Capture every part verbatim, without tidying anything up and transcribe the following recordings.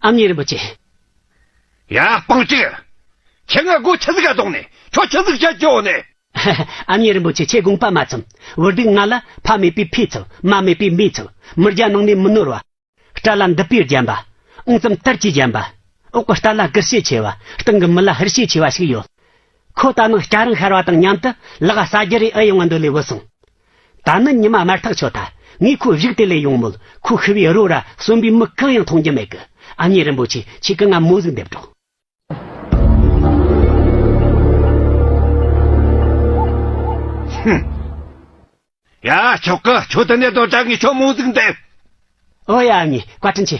ཨ་མྱེས་རིན་པོ་ཆེ། ཡ། སྤང་ཅིག་ཁྱེད་ང་སྒོ་ཆི་ཟིག་ག་གཏོང་ནས། ཁྱོད་ཆི་ཟིག་བྱེད་ཀྱི་ཡོད་ནས། ཨ་མྱེས་རིན་པོ་ཆེ། ཁྱེད་དགོངས་པ་མ་ཚོམ། བུ་སྡིག་ང་ལ་ཕ་མེད་པའི་ཕས་ཚབ། མ་མེད་པའི་མས་ཚབ། མི་རྒྱ་ནང་ནས་མི་ནོར་བ། སྐྲ་ལ་མདུད་པས་བརྒྱན་པ། ཨང་ཙམ་དར་གྱིས་བརྒྱན་པ། འོག་གི་སྟན་ལ་སྒུར་ཤས་ཆེ་བ། སྟེང་གི་མི་ལ་ཧུར་ཤས་ཆེ་བ་ཞིག་ཡོད། ཁོ་ད་ནངས་སྐྱ་རེངས་ཤར་བ་དང་མཉམ་དུ་ལག་ཟ་རྒྱུ་རེ་ཨེ་ཡོང་བ་འདོད་ལས་བུད་སོང་། ད་ནི་ཉི་མ་དམར་ཐག་ཆོད་ཐལ། ངས་ཁོའི་གཞུག་དེད་ལས་ཡོང་མོད། ཁོ་ཤི་བའི་རོ་ར་གསོན་པའི་མི་གང་ཡང་མཐོང་རྒྱུ་མེད་གི། ཨ་མྱེས་རིན་པོ་ཆེ། ཁྱེད་ཀྱིས་ང་མོ་ཟིག་འདེབས་རོགས། ཧུམ། ཡ། ཆོག་གི། ཁྱོད་དེ་ནས་སྡོད་དྲ། ངས་ཁྱོད་མོ་ཟིག་འདེབས། ཨོ་ཡ། ཨ་མྱེས། བཀའ་དྲིན་ཆེ།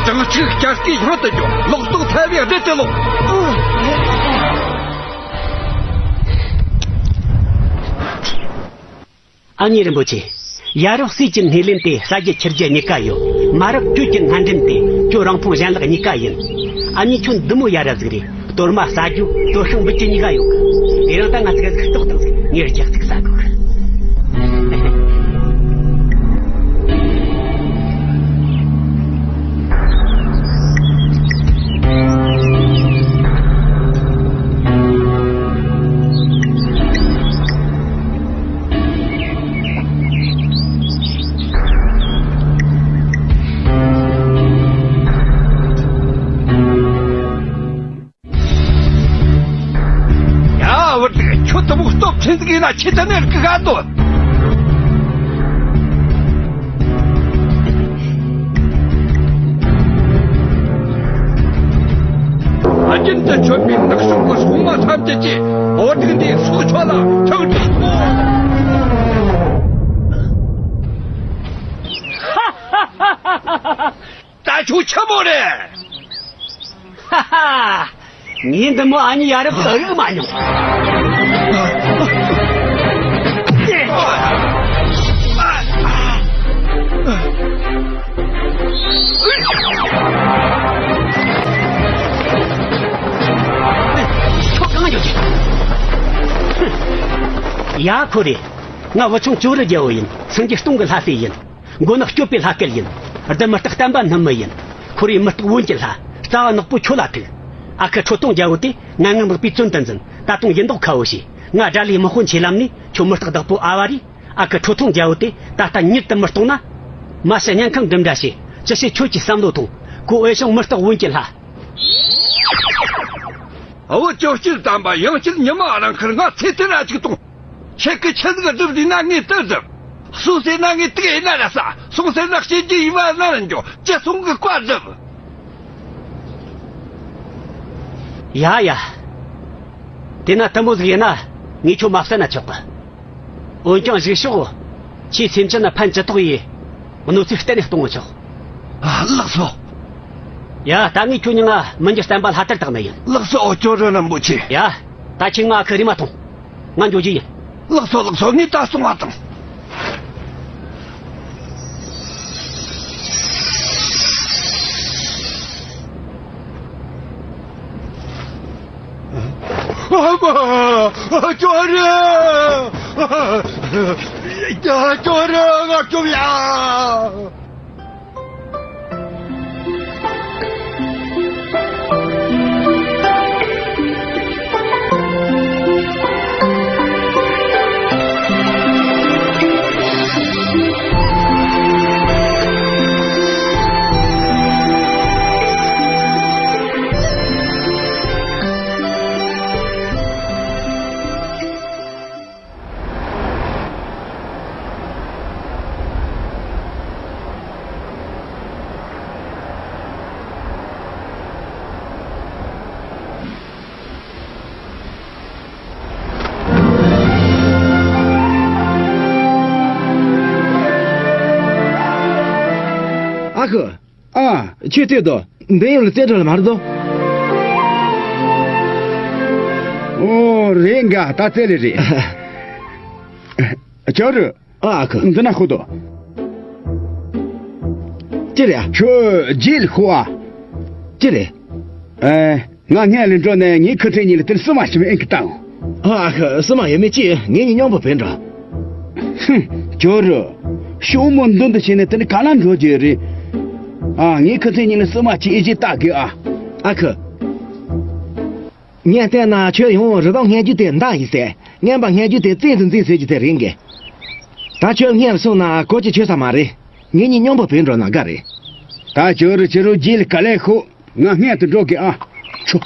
བྱང་ཆུབ་སྐྱ་སྐད་སྙན་དུ་འགྱུར། ལོག་རྟོག་ཐལ་བའི་སྦྲུལ་དུ་ལོག། ཨ་མྱེས་རིན་པོ་ཆེ། ཡ་རབས་སྲས་ཀྱི་སྣེ་ལེན་དེ་ཟ་རྒྱུ་འཁྱེར་རྒྱུ་གཉིས་ཀ་ཡོད། མ་རབས་གྱོད་ཀྱི་སྣ་འདྲེན་དེ་ཁྱོད་རང་ཕུང་གཞན་ལག་གཉིས་ཀ་ཡིན། ཨ་མྱེས། ཁྱོད་འདི་མོ་ཡ་རབས་ཟིག་རེད། གཏོར་མ་ཟ་རྒྱུ། གཏོར་ཤིང་འབུད་རྒྱུ་གཉིས་ཀ་ཡོད་གི། དེ་རིང་ད་ང་ཚིག་ཟིག་ལྟོགས་དང་ཟིག་ངས་རྒྱགས་ཚིག་ཟ་དགོས་གི། ཡ། བུ་དེ་ཁྱོད་དུ་མོ་སྟོབས་ཆེན་ཟིག་ཡིན་ན། ཁྱེད་དུ་ནས་སྐུ་ག་དོ། རྒྱུན་དུ་མཆོད་པའི་ནགས་གཤོག་གི་སྲུང་མ་ཐམས་ཅད་ཀྱིས་བུ་དེ་འདིའི་སྲོག་ཆགས་ལ་ཐུགས་ཁྲོ་ཐོངས། ད་ཁྱོད་ཆི་མོ་རེད། ཧ་ཧ། ངས་འདི་མོ་ཨ་མྱེས་ཡ་རབས་ཨ་རིག་མ་མྱོང་། ཁྱོད་གང་འགྱོ་རྒྱུ། ཡ། ཁོ་རེ། ང་བུ་ཆུང་ཅོ་རི་རྒྱལ་པོ་ཡིན། སངས་རྒྱས་སྟོང་གི་ལྷ་སྲས་ཡིན། མགོ་ནག་སྐྱོབ་པའི་ལྷ་སྐལ་ཡིན། ལྡན་མི་རྟག་བསྟན་པ་སྣུམ་མི་ཡིན། ཁོ་རེ་མི་རྟག་བོན་གྱི་ལྷ། རྩ་བ་ནག་པོ་ཁྱོད་ལ་ཐུག་ཨ་ཁུ་ཁྲོ་ཐུང་རྒྱལ་པོ་དེ་ངན་ངག་ནག་པའི་བཙོན་དུ་འཛིན། ད་དུང་ཡིན་མདོག་ཁ་བོ་བྱས། ང་དགྲ་ལྷའི་དམག་དཔོན་ཆེ་ལམ་ནས་ཁྱོད་མི་རྟག་བདག་པོ་ཨ་བ་རི། ཨ་ཁུ་ཁྲོ་ཐུང་རྒྱལ་པོ་དེ་ད་ལྟ་མྱུར་དུ་མི་གཏོང་ན། མ་ཤི་སྙན་ཁང་འགྲིམ་འདྲ་བྱས། ཅི་བྱེད་ཁྱོད་ཀྱིས་བསམ་བློ་ཐོངས། ཁོ་འོས་ཤིང་མི་རྟག་བོན་གྱི་ལྷ། བུ་ཅོ་སྐྱིད་དམ་པ་ཡང་སྐྱིད་ཉི་མ་རང་ཁར་ང་ཚེ་དེ་ར་ཅིག་གཏོང་། ཁྱེད་ཀྱིས་ཆི་ཟིག་སྒྲུབ་ཟེར་ན་ངས་དེ་སྒྲུབ། གསོ་ཟེར་ན་ངས་དེ་ཡིན་ན་ར་ཟ། སྲུང་ཟེར་ན་གཅེས་རྒྱུ་ཡིན་པ་ན་ར་འགྱོ། ཅི་སོང་གི་བཀའ་སྒྲུབ། ཡ་ཡ། དེ་ན་དེ་མོ་ཟིག་ཡིན་ན་ངས་ཁྱོད་མ་བསད་ན་ཆོག་གི། འོན་ཀྱང་གཞུག་ཕྱོགས་ཁྱེད་སེམས་ཅན་ལ་ཕན་ཅི་ཐོགས་ཡས་གནོད་འཚེ་གཏན་ནས་གཏོང་མི་ཆོག་ཨ། ལགས་སོ། ཡ། ད་ངས་ཁྱོད་མྱིང་ང་མི་འགྱུར་བསྟན་པ་ལྷ་དར་བཏགས་ནི་ཡིན། ལགས་སོ། ཨོ། ཅོ་རི་རིན་པོ་ཆེ། ཡ། ད་ཁྱེད་ང་ཨ་ཁུ་རེམ་མ་ཐོངས། ང་འགྱོ་རྒྱུ་ཡིན། ལགས་སོ། ལགས་སོ། ངས་ད་སོང་བ་དང་། ཨ་མ། ཅོ་རི། ཅོ་རི། ང་སྐྱོབ་ཡ། ཨ་ཁུ། ཨ། ཁྱོད་ལྟོས་དོ། འདི་ཡོད་ལ་རྩེ་འགྲོ་ལ་མ་རེད་དོ། ཨོ་རེད་འགའ། ད་རྩེ་ལེ་རེད། ཅོ་རུ། ཨ་ཨ་ཁུ། འདི་ན་ཁུ་དོ། ཅི་རེད་ཨ། ཁྱོད་རྗེས་ལ་ཤོག་ཨ། ཅི་རེད། ཨེ། ང་སྔན་ལ་འགྲོ་ནས་ངའི་ཁུ་ཁྲིད་གཉིས་ལ་དེར་བསུ་མ་ཞུ་བའི་ཨེ་ཀི་བཏང་། ཨ་ཨ་ཁུ། བསུ་མ་ཡོད་མེད་ཅི་ངེད་གཉིས་མཉམ་པོ་བུད་འགྲོ། ཧུམ། ཅོ་རུ། ཤོག་མོ་མདུན་དུ་བྱས་ནས་དེ་ནི་ག་ལ་འགྲོ་རྒྱུ་རེད། ཨ། ངའི་ཁུ་ཚོས་གཉིས་ལ་བསུ་མ་ཅི་ཨེ་ཅི་ལྟ་དགོས་ཨ། ཨ་ཁུ། ངས་བལྟས་ན་ཁྱོད་ཡང་རི་དྭགས་སྔས་རྒྱུད་དེ་མདའ་ཡིན་ཟེར། རྔན་པ་སྔས་རྒྱུད་དེ་བཙན་དུ་འཛིན་ཟེར་རྒྱུ་དེ་རེད་གི། ད་ཁྱོད་སྔས་ལ་སོང་ན་གོ་ཅི་ཆོད་ས་མ་རེད། ངེད་གཉིས་མཉམ་པོ་བུད་འགྲོ་ན་དགའ་རེད། ད་ཅོ་རུ་ཅི་རུ་རྗེས་ལ་ག་ལེར་ཤོག་ང་སྔས་དུ་འགྲོ་གི་ཨ། ཆོ།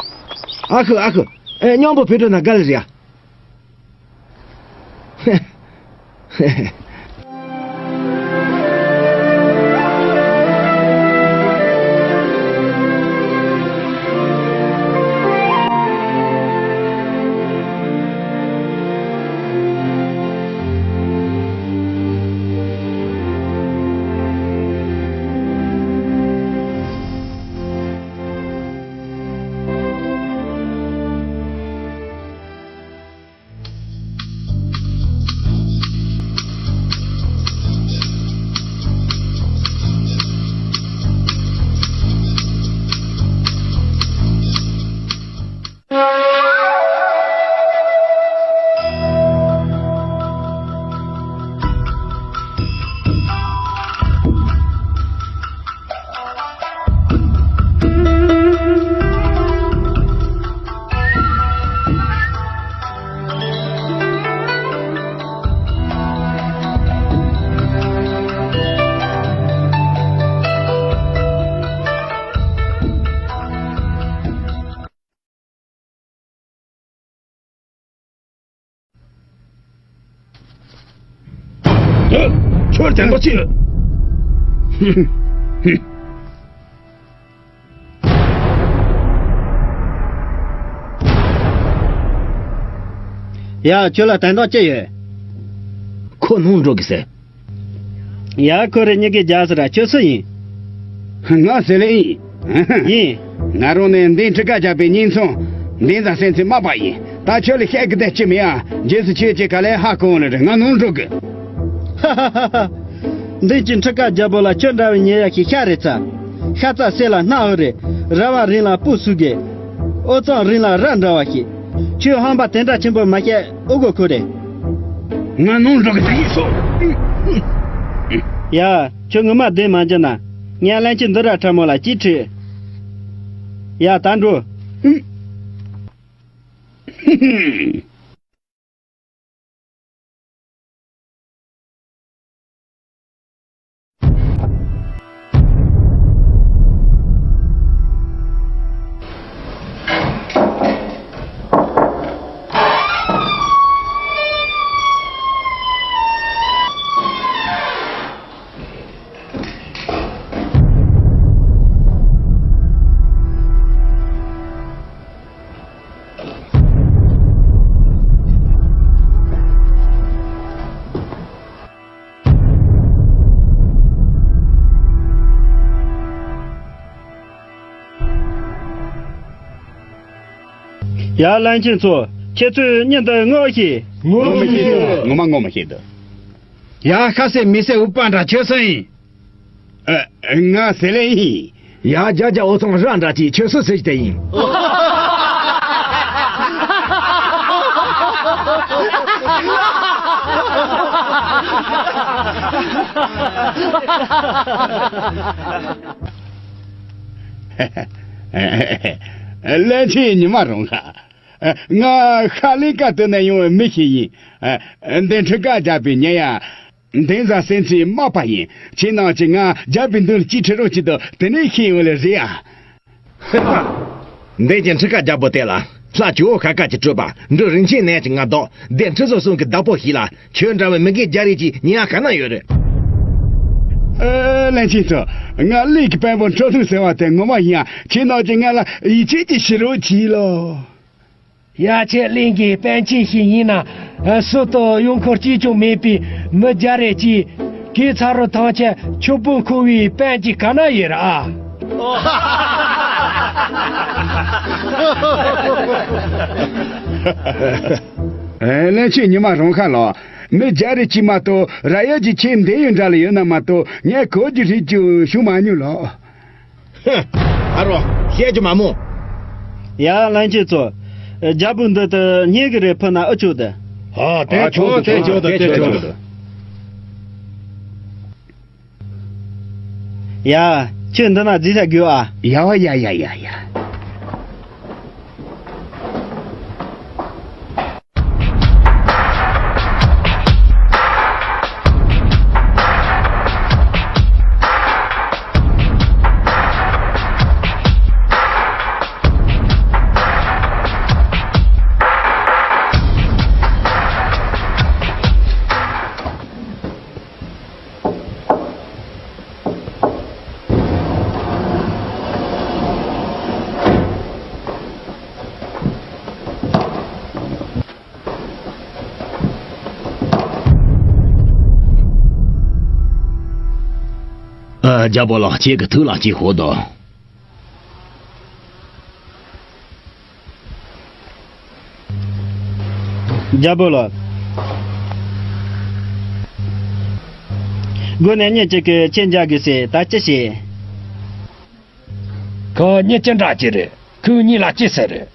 ཨ་ཁུ། ཨ་ཁུ། ཨེ། མཉམ་པོ་བུད་འགྲོ་ན་དགའ་ལེ་རེད་ཨ། ཁྱོད་དྲན་པ་ཅི། ཡ། ཁྱོད་ལ་དོན་དག་ཅི་ཡོད། ཁོ་ནང་འགྲོ་གི་ཟེར། ཡ། ཁོ་རེ་གཉིས་ཀའི་རྒྱལ་སྲས་ར། ཁྱོད་སུ་ཡིན། ང་ཟེར་ལེ་ཡིན། ཡིན། ང་རང་ནི་འདི་ཁྲི་ཀ་རྒྱལ་པོའི་གཉེན་ཚང་། འདི་ཟ་སེམས་ཚེ་མ་པ་ཡིན། ད་ཁྱོད་ལ་བཤད་གི་བསྡད་ཅི་མེད་ཨ། རྗེས་སུ་ཁྱོད་ཀྱིས་ག་ལེ་ཧ་གོ་ལེ་རེད། ང་ནང་འགྲོ་གི། ཧ་ཧ་ཧ་ཧ། འདི་ཅི་ཁྲི་ཀ་རྒྱལ་པོ་ལ་ཁྱོད་འདྲ་བའི་ཉེ་ཡ་ཞིག་ཤ་རེ་ཚ། ཤ་ཚ་སེ་ལ་སྣ་འུ་རེ། ར་བ་རིང་ལ་སྤུ་སུ་གེ། ཨོ་ཙང་རིང་ལ་ར་འདྲ་བ་ཞིག་ཁྱོད་ཧམ་པ་དེ་འདྲ་ཆེན་པོ་མ་བཤད་ཨུ་གོ་ཁུ་རེ། ང་ནང་འགྲོ་གི་ཟེར་གྱི་སོ། ཡ། ཁྱོད་ངོ་མ་བདེན་མ་འཇོན་ན། ངས་ལན་ཆི་འདི་ར་ཁྲ་མོ་ལ་ཅི་ཁྲི། ཡ། ད་འགྲོ། ཡ། བློན་ཆེན་ཚོ། ཁྱེད་ཚོས་མྱི་འདི་ངོ་ཤེས། ངོ་མི་ཤེས། ངོ་མ་ངོ་མ་ཤེས་འདུག་ཡ། ཤ་སེ་མི་སེ་འུ་པ་འདྲ་ཁྱོད་སུ་ཡིན། ཨ། ང་ཟེར་ལེ་ཡིན། ཡ། རྒྱ་རྒྱ་འུ་ཚང་ར་འདྲ་དེ་ཁྱོད་སུ་ཟེར་གྱི་དེ་ཡིན། བློན་ཆེན་ཉི་མ་རང་ཧ། ང་ཤ་ལེ་ཀ་ཏུ་ནས་ཡོང་བའི་མི་ཞིག་ཡིན། འདི་ཁྲི་ཀ་རྒྱལ་པོའི་ཉེ་ཡ། འདི་ཟ་སེམས་ཚེ་མ་པ་ཡིན། ཁྱེད་རྣམས་ཀྱིས་ང་རྒྱལ་པོའི་མདུན་ལ་ཅིག་ཁྲིད་རོགས་བྱེད་དོ། དེ་ནས་ཤེས་ཡོང་ལེ་རེད་ཨ། འདི་གྱི་ཁྲི་ཀ་རྒྱལ་པོ་དེ་ལ་ལྷ་ཇོ་བོ་ཤ་ཀ་གི་སྤྲུལ་པ་འབྲུ་རིན་ཆེན་ནས་ཀྱི་མངའ་བདག་འདི་ཁྲི་ཟོར་གསུམ་གྱི་བདག་པོ་ཞིག་ལ། ཁྱོད་འདྲ་བའི་མི་རྒན་རྒྱ་རིགས་ཀྱི་ཉེ་ཡ་ག་ན་ཡོད་རེད། ཨ། བློན་ཆེན་ཚོ། ང་གླིང་གི་དཔོན་པོ་ཁྲོ་ཐུང་ཟེར་བ་དེ་ངོ་མ་ཡིན་ཡ། ཁྱེད་རྣམས་ཀྱིས་ང་ལ་ཡིད་ཆེས་ཀྱི་ཞུ་རོགས་གྱིས་ལོ། ཡ། ཁྱེད་གླིང་གི་དཔོན་ཆེན་ཞིག་ཡིན་ན། སུ་དང་ཡོང་ཁུངས་གཅིག་ཀྱང་མེད་པའི་མི་རྒྱ་རེ་གྱིས། ཁྱེད་ཚ་རུ་ཐང་ཆེན་ཆོས་པོ་འཁོར་བའི་དཔལ་གྱི་ག་ན་ཡོད་ར་ཨ། ཨེ། བློན་ཆེན་ཉི་མ་རང་ཁ་ལོ། མི་རྒྱ་རི་གཅིག་མ་གཏོགས་ར་ཡ་གྱི་ཁྱེད་འདི་ཡོད་འདྲ་ལ་ཡོད་ན་མ་གཏོགས་ངས་གོ་རྒྱུ་རིག་རྒྱུ་བྱུང་མ་མྱོང་ལོ། ཨ་རོ། བཤད་རྒྱུ་མ་མོ། ཡ། བློན་ཆེན་ཚོ། རྒྱལ་པོ་འདི་ལྟར་སྙིང་གི་རེ་ཕུལ་ན་ཨེ་ཆོག་ཏུ། ཨ། དེ་ཨ། ཆོག་ཆོག་དེ་ཆོག་ཆོག་དེ་དེ་ཆོག་ཆོག་ཆོག་ཡ། ཁྱོད་འདི་ན་རྫི་ས་དགོས་ཨ། ཡ་ཡ་ཡ་ཡ་ཡ། ཨ། རྒྱལ་པོ་ལགས། ཁྱེད་ཀྱི་ཐུགས་ལ་ཅིག་ཤོག་དང་། རྒྱལ་པོ་ལགས། དགོན་ནས་མྱི་གཅིག་གིས་ཁྱེད་མཇལ་དགོས་ཟེར། ད་ཅི་བྱེད། ཁོ་མྱི་ཅི་འདྲ་ཅིག་རེད། ཁོའི་མྱིང་ལ་ཅི་ཟེར་རེད།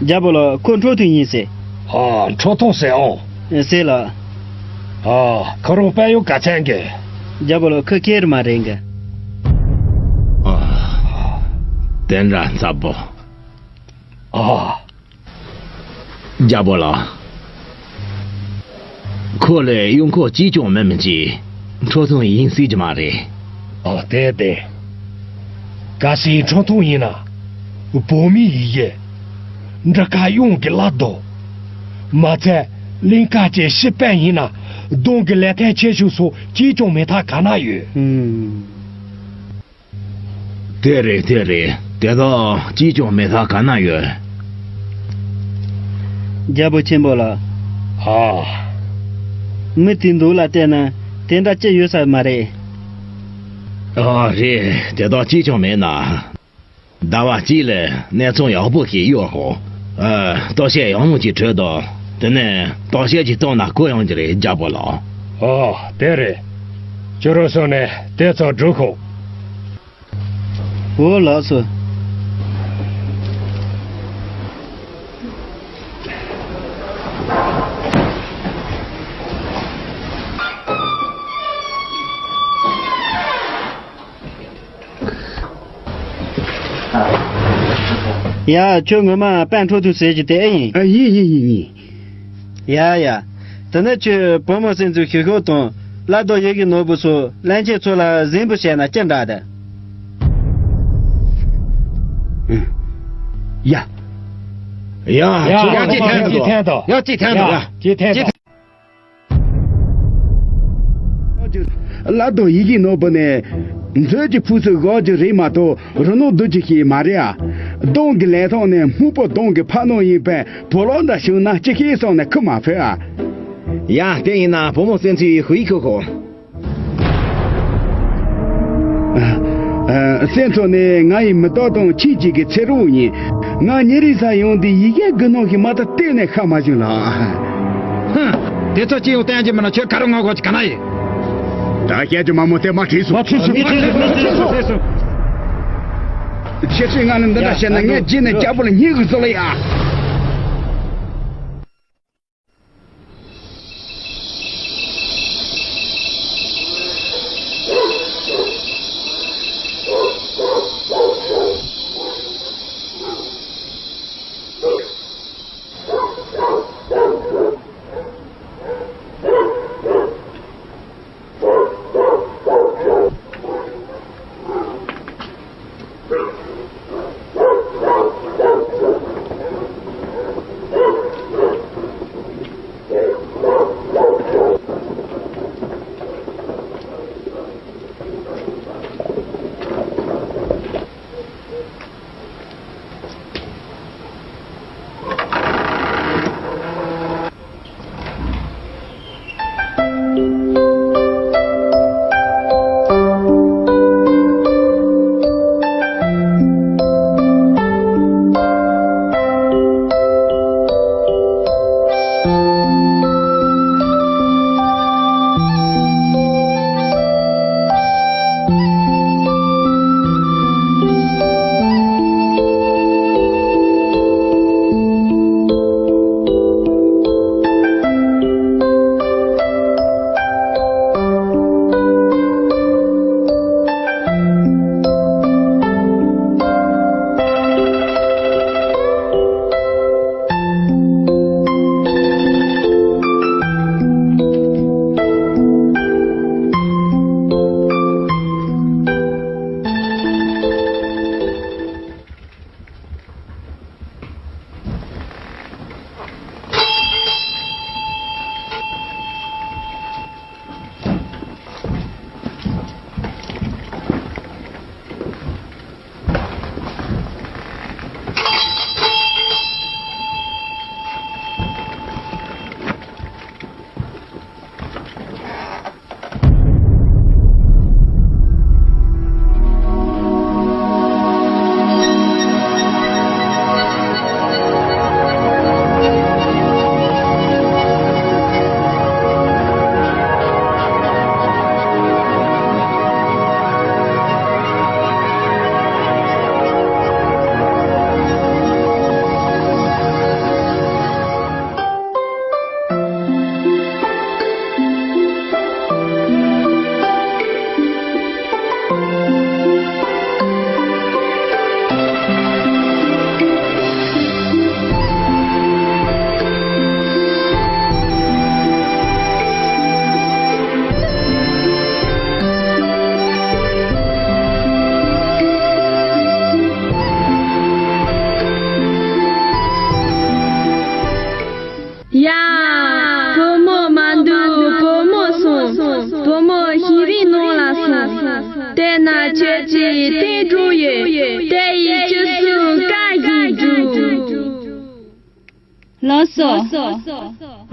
རྒྱལ་པོ་ལགས། ཁོ་འཕྲོ་མཐུད་ཡིན་ཟེར། ཨ། འཕྲོ་མཐུད་ཟེར་ཨང་། ཟེར་ལགས། ཨ། ཁོ་རང་དཔལ་ཡོན་ག་ཚད་གི། རྒྱལ་པོ་ལགས། ཁོ་ཁེར་མ་རེད་གི། ཨ། དེ་འདྲ་མཚར་པོ། ཨ། རྒྱལ་པོ་ལགས། ཁོ་ལ་གཡོག་འཁོར་གཅིག་ཀྱང་མེད་མི་ཅིག་འཕྲོ་མཐུད་ཡིན་སྲིད་ཀྱི་མ་རེད། ཨ། དེ་དེ། གལ་སྲིད་འཕྲོ་མཐུད་ཡིན་ན། བོད་མིའི་ཡི་གེ། འབྲུ་དཀར་གཡང་གི་བླ་རྡོ། མ་ཚད་གླིང་དཀར་གྱི་ཤི་དཔལ་ཡིན་ན། གདོང་གི་ལེགས་ཐལ་ཆེ་ཆུང་སོགས་གཅིག་ཀྱང་མེད་ཐབས་ག་ན་ཡོད། ཨུམ། དེ་རེད་དེ་རེད། དེ་དག་གཅིག་ཀྱང་མེད་ཐབས་ག་ན་ཡོད། རྒྱལ་པོ་ཆེན་པོ་ལགས། ཨ། མི་དེའི་མདོག་ལ་བལྟས་ན་དེ་འདྲ་ཅི་ཡོད་ས་མ་རེད། ཨ་རེད། དེ་དག་གཅིག་ཀྱང་མེད་ན། ཟླ་བ་གཅིག་ལ་གནས་ཚང་ཡག་པོ་ཞིག་གཡོག་ཧོ། ཨ། ལྟོ་ཆས་ཡག་མོ་ཅིག་སྤྲོད་དང་། དེ་ནས་ལྟོ་ཆས་ཅིག་བཏང་ན་བསྐོ་ཡོང་གི་རེད། རྒྱལ་པོ་ལགས། ཨ། དེ་རེད། ཁྱོད་རང་སོང་ནས་དེ་ཚོ་སྒྲུག་ཤོག། འོ་ལགས་སོ། ཡ། ཁྱོད་ངོ་མ་དཔལ་འཕྲོ་མཐུད་ཟེར་གྱི་དེ་ཨེ་ཡིན། ཨ། ཡིན་ཡིན་ཡིན་ཡིན། ཡ་ཡ། དེ་ནས་ཁྱོད་བུ་མོ་སྲིན་ཚོའི་ཞུ་ཤོག་དང་བླ་རྡོ་ཡི་གེ་ནོར་བུ་སོགས་བློན་ཆེན་ཚོ་ལ་གཟིགས་འབུལ་བྱས་ན་ཅི་འདྲ་དེ། ཡ། ཡ། ཡ། ཁྱོད་ཡ། ཅིག་འཐེན་དང་། ཡ། ཅིག་འཐེན་དང་། ཡ། ཅིག་འཐེན་དང་། བླ་རྡོ་ཡི་གེ་ནོར་བུ་ནི་མཛོད་ཀྱི་ཕུགས་སུ་བཞག་རྒྱུ་རེད་མ་གཏོགས་རུ་ནོར་བསྡུ་རྒྱུ་ཞིག་མ་རེད་ཨ། གདོང་གི་ལེགས་ཐོག་ནི་སྨུག་པོ་གདོང་གི་ཕ་ནོར་ཡིན་པས་བུ་ལོག་འདྲ་བྱུང་ན་ཅི་ཤེས་བསམ་ནས་ཁུར་མ་ཕོད་ཨ། ཡ། དེ་ཡིན་ན་བུ་མོ་སྲིན་ཚོའི་ཞུ་ཡིག་ཁུར་ཤོག། ཨ། ཨ། སྲིན་ཚོ་ནི་ང་ཡི་མི་ལྟོ་དང་ཁྱིམ་གཅིག་གི་ཚེ་རོགས་ཡིན། ང་ཉིན་རེའི་ས་ཡོང་དུས་ཡི་གེ་དགུ་ནང་ཞིག་མ་གཏོགས་གཏན་ནས་ཤ་མ་ཞིམ་ལ། ཧུམ། དེ་ཚོ་ཅི་ཡང་བསྟན་གྱི་མིན་ན། ཁྱོད་ཁ་རོག་ང་གོ་ཅི་ག་ན་ཡིན། ད་བཤད་རྒྱུ་མ་མོ་དེ་མ་བྲིས་སོང་། མ་བྲིས་སོང་། མ་བྲིས་སོང་། ཁྱེད་ཚོས་ང་ལ་འདི་འདྲ་བཤད་ན་ངས་རྗེས་ནས་རྒྱལ་པོ་ལ་སྙིང་གི་བཟོ་ལ་ཡ། ལགས་སོ།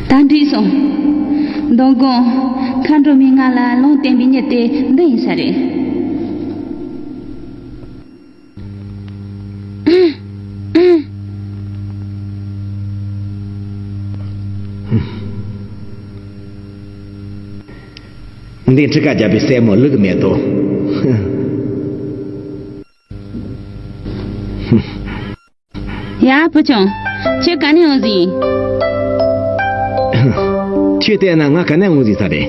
ད་འགྲིག་སོང་། མདང་དགོང་མཁའ་འགྲོ་མས་ང་ལ་ལུང་བསྟན་པའི་མྱི་དེ་འདི་ཡིན་ས་རེད། འདི་ཁྲི་ཁ་རྒྱབ་པའི་སྲས་མོ་ལུག་མེད་དོ། ཡ། བུ་ཆུང་། ཁྱོད་ག་ནས་འོང་ཟིན། ཁྱོད་བལྟས་ན་ང་ག་ནས་འོང་ཟིན་ས་རེད།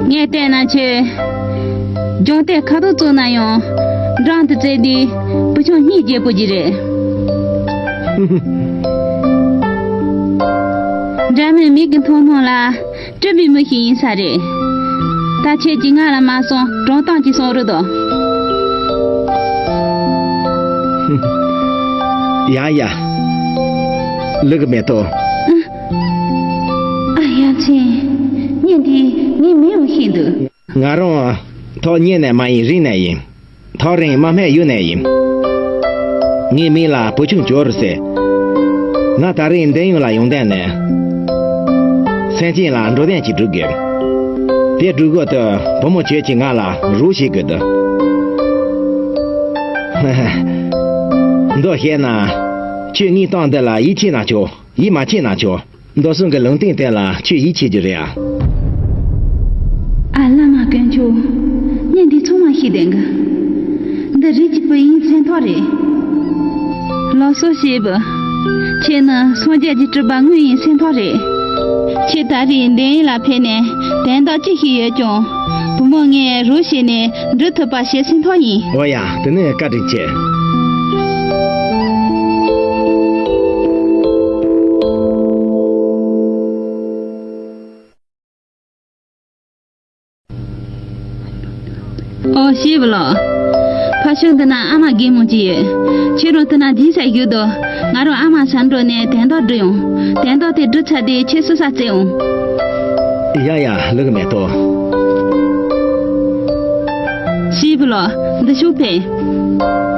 ངས་བལྟས་ན་ཁྱོད། རྒྱང་ཐག་ཁ་ཐུག་བཙུགས་ན་ཡང་། འགྲམ་དུ་བཙལ་དུས་བུ་ཆུང་གཉིད་རྒྱག་པོ་ཅིག་རེད། འདྲ་མིན་མིག་གི་མཐོང་སྣང་ལ། སྤྲུལ་པའི་མི་ཞིག་ཡིན་ས་རེད། ད་ཁྱེད་ཀྱིས་ང་ལ་མ་གསུངས་དྲང་གཏམ་ཅིག་གསུང་རོགས་དང་། ཡ་ཡ། ལུག་མེད་དོ། ཨ་ཡ་ཆེན། ཉིན་འདི་ངའི་མིང་ཡང་ཤེས་འདུག་ང་རང་ཐོག་ཉེ་ནས་མ་ཡིན་རིང་ནས་ཡིན། ཐག་རིང་མ་སྨད་ཡུལ་ནས་ཡིན། ངའི་མིང་ལ་བུ་ཆུང་ཇོ་རུ་ཟེར། ང་ད་རིང་འདི་ཡུལ་ལ་ཡོང་དོན་ནི། སེམས་ཅན་ལ་འགྲོ་དོན་ཅིག་སྒྲུབ་དགོས། དེ་སྒྲུབ་སྐབས་དུ་བུ་མོ་ཁྱོད་ཀྱིས་ང་ལ་རོགས་བྱེད་དགོས་འདུག་མདོར་བཤད་ན། ཁྱོད་ངའི་གཏམ་འདི་ལ་ཡིད་ཆེས་ན་ཆོག་ཡིད་མ་ཆེས་ན་ཆོག་མདོ་གསུམ་གྱི་ལུང་བསྟན་དེ་ལ་ཁྱོད་ཡིད་ཆེས་རྒྱུ་རེད་ཨ། ཨ། བླ་མ་དཀོན་མཆོག་ངས་འདི་ཚང་མ་ཤེས་བསྡད་གི། འདི་རིགས་ཀྱི་བུ་ཡིན་མཚན་ཐོག་རེད། ལགས་སོ་ཞེས་པ། ཁྱེད་ནི་སངས་རྒྱས་ཀྱི་སྤྲུལ་པ་དངོས་ཡིན་མཚན་ཐོག་རེད། ཁྱེད་ད་རེས་འདན་ཡིན་ལ་ཕེབས་ནས་དན་རྟགས་ཅི་ཞིག་ཡོད་ཀྱང་། བུ་མོ་ངས་རོགས་བྱས་ནས་འགྲུབ་ཐུབ་པ་བྱེད་མཚན་ཐོག་ཡིན། འོ་ཡ། དེ་ནི་བཀའ་དྲིན་ཆེ། ཨོ། ཞེས་པ་ལགས། ཕ་ཤུལ་འདི་ན་ཨ་མ་རྒན་མོ་ཅིག་ཡོད། ཁྱེད་རང་དེ་ན་སྦྱིན་སྲེག་ཞུ་དང་། ང་རང་ཨ་མ་ཞབས་འགྲོ་ནས་དན་རྟགས་སྒྲུབ་ཡོང་། དན་རྟགས་དེ་སྒྲུབ་ཚར་དུས་ཁྱེད་སོ་སོ་བརྩི་འོང་། ཡ་ཡ། ལུག་མེད་དོ། ཞེས་པ་ལགས། འདི་ཤོག་ཕེབས།